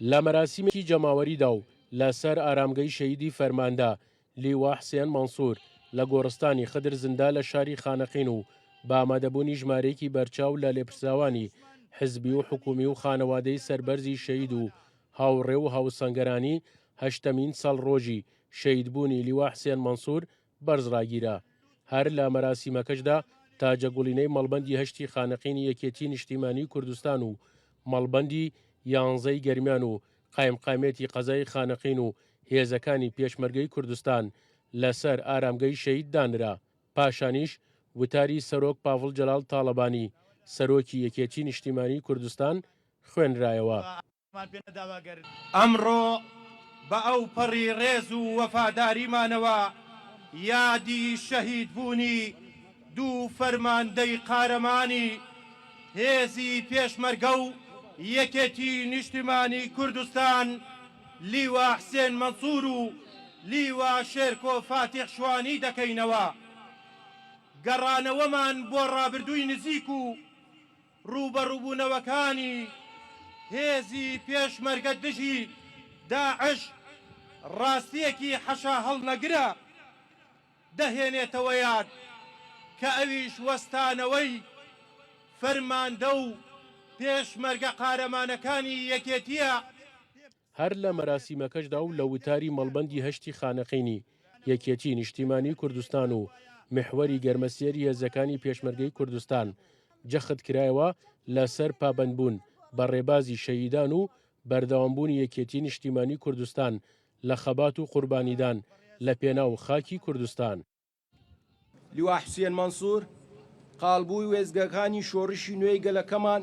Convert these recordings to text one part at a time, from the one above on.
لە مەراسیمێکی جەماوەریدا و لە سەر ئارامگەی شەهیدی فەرماندە لیوا حسێن مەنسوور لە گۆڕستانی خدر زندا لە شاری خانەقین و بە ئامادەبوونی ژمارەیەکی بەرچاو لە لێپرسراوانی حزبی و حکوومی و خانەوادەی سەربەرزی شەهید و هاوڕێ و هاوسەنگەرانی هەشتەمین ساڵڕۆژی شەهیدبوونی لیوا حسێن مەنسوور بەرز ڕاگیرا. هەر لە مەراسیمەکەشدا تاجەگوڵینەی مەڵبەندی هەشتی خانەقینی یەکێتیی نیشتیمانیی کوردستان و مەڵبەندی یانزەی گەرمیان و قایمقامیەتی قەزای خانەقین و هێزەکانی پێشمەرگەی کوردستان لەسەر ئارامگەی شەهید دانرا. پاشانیش وتاری سەرۆک پاڤڵ جەلال تاڵەبانی، سەرۆکی یەکێتیی نیشتیمانیی کوردستان خوێنرایەوە. ئەمڕۆ بە ئەوپەڕی ڕێز و وەفاداریمانەوە یادی شەهیدبوونی دوو فەرماندەی قارەمانی هێزی پێشمەرگە و یەکێتی نیشتیمانی کوردستان لیوا حسێن مەنسوور و لیوا شێرکۆ فاتیح شوانی دەکەینەوە. گەڕانەوەمان بۆ ڕابردووی نزیک و ڕووبەڕووبوونەوەکانی هێزی پێشمەرگە دژی داعش ڕاستییەکی حەشاهەڵنەگرە دەهێنێتەوە یاد کە ئەویش وەستانەوەی فەرماندە و پێشمەرگە قارەمانەکانی یەکێتییە. هەر لە مەراسیمەکەشدا و لە وتاری مەڵبەندی هەشتی خانەقینی یەکێتیی نیشتیمانیی کوردستان و میحوەری گەرمەسێری هێزەکانی پێشمەرگەی کوردستان جەخت کرایەوە لە سەر پابەندبوون بە ڕێبازی شەهیدان و بەردەوامبوونی یەکێتیی نیشتیمانیی کوردستان لە خەبات و قوربانیدان لە پێناو خاکی کوردستان. لیوا حوسێن مەنسوور، قاڵبووی وێستگەکانی شۆڕشی نوێی گەلەکەمان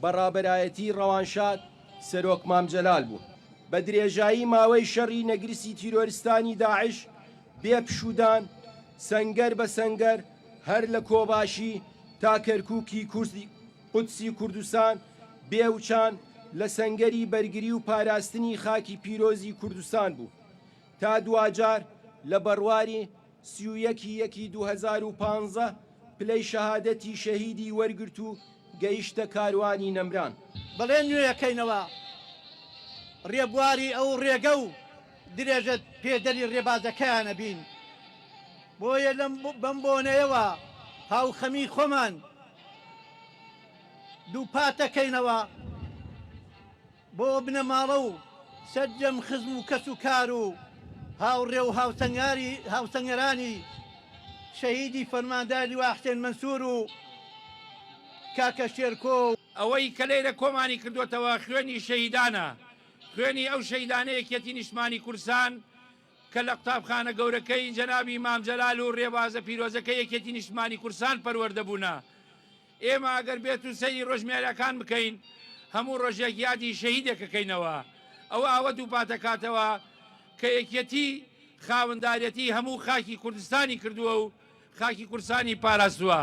بە ڕابەرایەتیی ڕەوانشاد سەرۆک مام جەلال بوو. بە درێژایی ماوەی شەڕی نەگرسی تیرۆرستانی داعش بێ پشوودان، سەنگەر بە سەنگەر هەر لە کۆباشی تا کەرکووکی قودسی کوردستان بێ وچان لە سەنگەری بەرگری و پاراستنی خاکی پیرۆزی کوردستان بوو تا دواجار لە بەڕواری 31 ی یەکی 2015 پلەی شەهادەتی شەهیدی وەرگرت و گەیشتە کاروانی نەمران. بەڵێن نوێکەینەوە ڕێبواری ئەو ڕێگە و درێژە پێدەری ڕێبازەکەیانە بین، بۆیە لەم بەم بۆنەیەوە هاوخەمی خۆمان دووپات دەکەینەوە. بۆ بنەماڵە و سەرجەم خزم و کەس و کار و هاوڕێ و هاوسەنگەرانی شەهیدی فەرماندار لیوا حسێن مەنسوور و کاکە شێرکۆ. ئەوەی کە لێرە کۆمانی کردۆتەوە خوێنی شەهیدانە، خوێنی ئەو شەهیدانەی یەکیەتی نیشتمانی کوردستان کە لە قوتابخانە گەورەکەی جەنابی مام جەلال و رێبازە پیرۆزەکەی یەکێتی نیشتمانی کوردستان پەروەردە بوونە. ئێمە ئەگەر بێت و سەیری ڕۆژمێرەکان بکەین هەموو ڕۆژێک یادی شەهیدێک ئەکەینەوە. ئەوە ئەوە دووپاتەکاتەوە کە یەکێتی خاوەندارێتی هەموو خاکی کوردستانی کردووە و خاکی کوردستانی پاراستووە.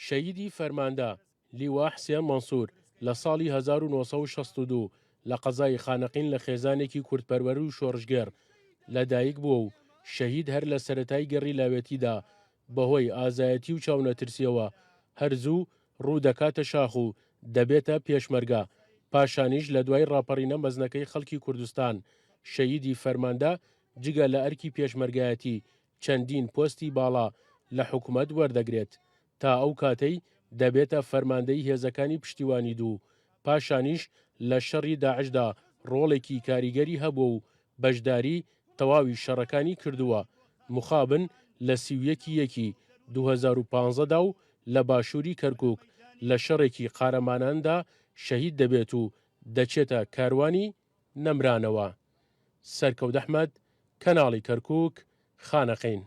شەهیدی فەرماندە، لیوا حسێن مەنسوور، لە ساڵی 1962 لە قەزای خانەقین لە خێزانێکی کوردپەروەر و شۆڕشگێڕ لە دایک بووە و شەهید هەر لە سەرەتای گەڕی لاوێتیدا بەهۆی ئازایەتی و چاونەترسیەوە هەر زوو ڕوو دەکاتە شاخ و دەبێتە پێشمەرگە، پاشانیش لە دوای ڕاپەڕینە مەزنەکەی خەڵکی کوردستان شەهیدی فەرماندە جگە لە ئەرکی پێشمەرگایەتی چەندین پۆستی باڵا لە حکومەت وەردەگرێت تا ئەو کاتەی دەبێتە فەرماندەی هێزەکانی پشتیوانی دوو، پاشانیش لە شەڕی داعشدا ڕۆڵێکی کاریگەری هەبووە و بەشداری تەواوی شەڕەکانی کردووە، مخابن لە 31 ی یەکی 2015 دا و لە باشووری کەرکوک لە شەڕێکی قارەماناندا شەهید دەبێت و دەچێتە کاروانی نەمرانەوە. سەرکەوت ئەحمەد، کەناڵی کەرکوک، خانەقین.